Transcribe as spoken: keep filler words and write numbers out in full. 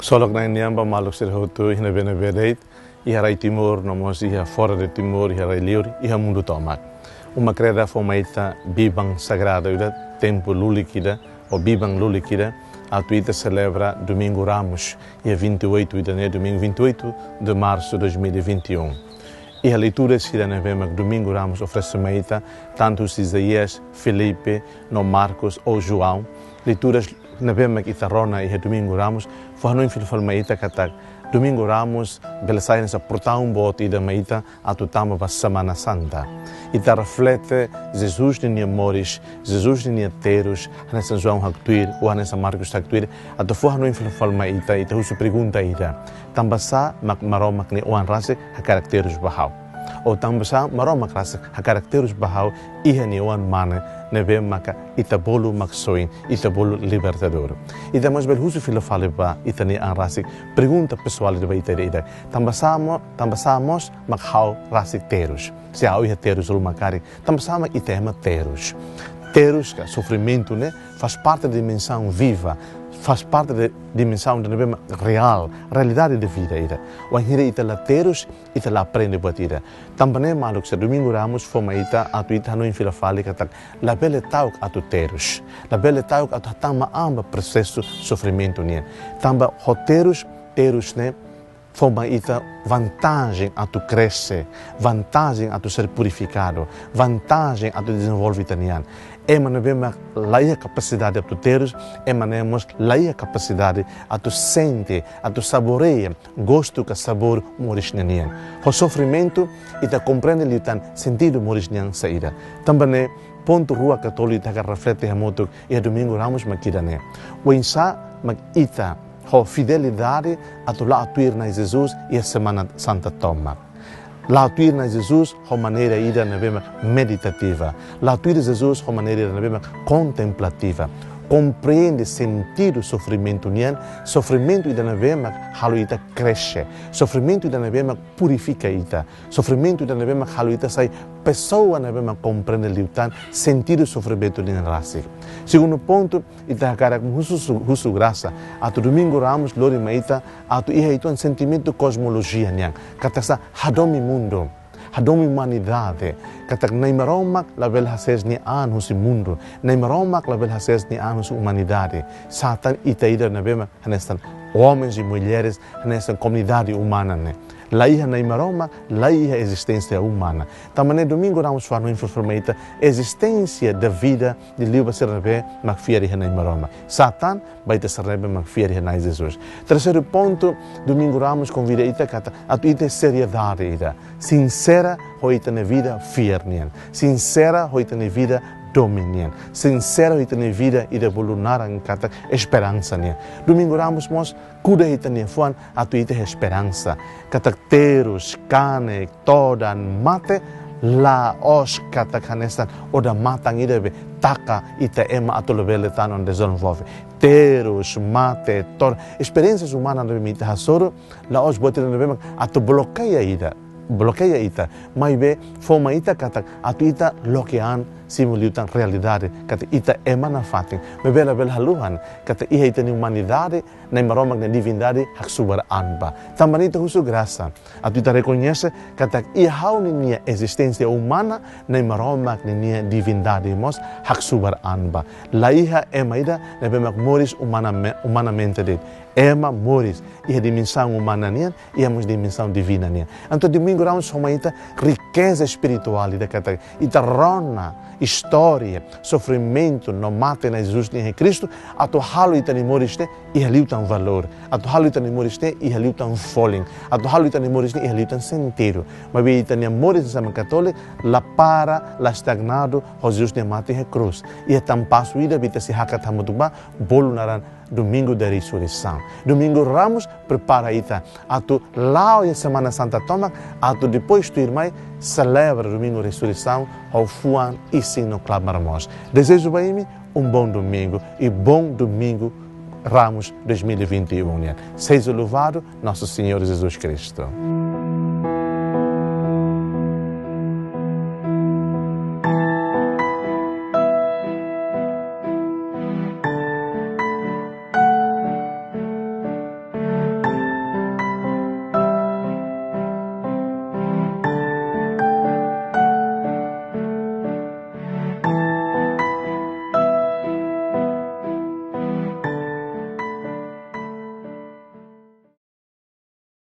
Ksolok Na'i nian ba maluk sira hotu iha ne'ebé-ne'ebé de'it, iha rai Timor, no mós iha fora de Timor, iha rai-liur, iha mundu tomak. Uma kreda fó mai ita biban sagradu ida, tempu lulik ida, ou biban lulik ida, atu ita selebra Domingu Ramus, iha vinte e oito ida-ne'e, domingu vinte e oito de março de dois mil e vinte e um. Iha leitura sira ne'ebé mak Domingu Ramus oferese mai ita, tantu husi Isaías, Filipe, no Marcos ou João. Leituras ne'ebé mak ita rona iha Domingu Ramus, fó hanoin fila fali mai ita katak Domingu Ramus bele sai hanesan portaun boot ida mai ita atu tama ba Semana Santa. Ita reflete Jesus ninia moris, Jesus ninia terus, hanesan João haktuir, ou hanesan Marcos haktuir, atu fó hanoin fila fali mai ita, ita husu pergunta ida. Tanbasá mak Maromak nia oan rasik hakarak terus ba ha'u? Ou tanbasá Maromak rasik hakarak terus ba ha'u iha nia Oan-Mane ne'ebé maka ita bolu Maksoin, ita bolu Libertadór? Ita mós bele husu fila fali ba ita-nia an rasik pergunta pesoál ida ba ita ida-idak. Tanbasá mo-, tanbasá mós mak ha'u rasik terus? Se ha'u iha terus ruma karik, tanbasá mak ita ema terus? Terus ka sofrimentu ne'e faz parte da dimensão viva, faz parte da dimensão de ne'ebé mak reál, realidade de vida ida. Wainhira ita la terus, ita la aprende buat ida. Tanba ne'e maluk sira, Domingu Ramus fó mai ita atu ita hanoin fila fali katak labele ta'uk atu terus. Labele ta'uk atu hatama an ba prosesu sofrimentu nian. Tanba ho terus, terus ne'e fó mai ita vantajen atu krese, vantajen atu ser purifikadu, vantajen atu dezenvolve ita-nia an. Ema ne'ebé mak la iha kapasidade atu terus, ema ne'e mós la iha kapasidade atu sente, atu saboreia gostu ka sabór moris ne'e nian. Ho sofrimentu, ita komprende liután sentidu moris nian saida. Tanba ne'e, pontu rua ka tolu ita hakarak reflete hamutuk iha Domingu Ramus mak ida-ne'e. Oinsá mak ita ho fidelidade atu la'o tuir Na'i Jesus iha Semana Santa tomak. La'o tuir Na'i Jesus ho maneira ida ne'ebé mak meditativa. La'o tuir Jesus ho maneira ida ne'ebé mak kontemplativa. Komprende sentidu sofrimentu nian, sofrimentu ida ne'ebé mak halo ita krese. Sofrimentu ida ne'ebé mak purifika ita. Sofrimentu ida ne'ebé mak halo ita sai pesoa ne'ebé mak komprende liután sentidu sofrimentu nian rasik. Segundu pontu, ita hakarak husu, husu grasa atu Domingu Ramus lori mai ita atu iha ita-nia sentimentu kosmolojia nian. Katak sá? Hadomi mundu, hadomi umanidade. Katak Na'i Maromak labele hasees nia an husi mundu. Na'i Maromak labele hasees nia an husi umanidade. Sá tan? Ita ida ne'ebé mak hanesan homens e mulheres, hanesan komunidade umana ne'e. La iha Na'i Maromak, la iha ezisténsia umana. Tanba ne'e Domingu Ramus fó hanoin fila fali mai ita ezisténsia da vida liuliu ba sira ne'ebé mak fiar iha Na'i Maromak. Sá tan? Ba ita sira ne'ebé mak fiar iha Na'i Jesus. Terseiru pontu, Domingu Ramus konvida ita katak atu ita seriedade ida. Sinsera ho ita-nia vida fiar nian. Sinsera ho ita-nia vida domin nian. Sinsera ho ita-nia vida ida bolu naran katak esperansa nian. Domingu Ramus mós kuda ita-nia fuan atu ita iha esperansa. Katak terus, kanek, todan, mate, la'ós katak hanesan odamatan ida be taka ita ema atu labele tan no dezenvolve. Terus, mate, todan, esperiénsia umana ne'ebé ita hasoru, la'ós buat ida ne'ebé mak atu blokeia ita, blokeia ita. Maibé fó mai ita katak atu ita loke an simu liután realidade katak ita ema nafatin. Maibé labele haluha katak iha ita-nia umanidade, Na'i Maromak nia divindade haksobu an ba. Tanba ne'e ita husu grasa atu ita rekoñese katak iha ha'u ninia ezisténsia umana, Na'i Maromak ninia divindade mós haksobu an ba. La iha ema ida ne'ebé mak moris umaname-, umanamente de'it. Ema moris iha dimensaun umana nian, iha mós dimensaun divina nian. Entaun Domingu Ramus fó mai ita rikeza espirituál ida katak ita rona istória, sofrimentu no mate Na'i Jesus nian iha Kristu, atu halo ita-nia moris ne'e iha liután valór, atu halo ita-nia moris ne'e iha liután folin, atu halo ita-nia moris ne'e iha liután sentidu. Maibé ita-nia moris hanesan ema katólika la para, la estagnadu ho Jesus nia mate iha krús. Iha tan pasu ida be ita sei hakat hamutuk ba, bolu naran Domingu da Resurreição. Domingu Ramus prepara ita atu la'o iha Semana Santa tomak, atu depois tuirmai selebra Domingu Resurreição ho fuan isin no klamar moos. Dezeju ba imi um bom domingo e bom Domingo Ramos dois mil e vinte e um nian. Seja louvado nosso Senhor Jesus Cristo.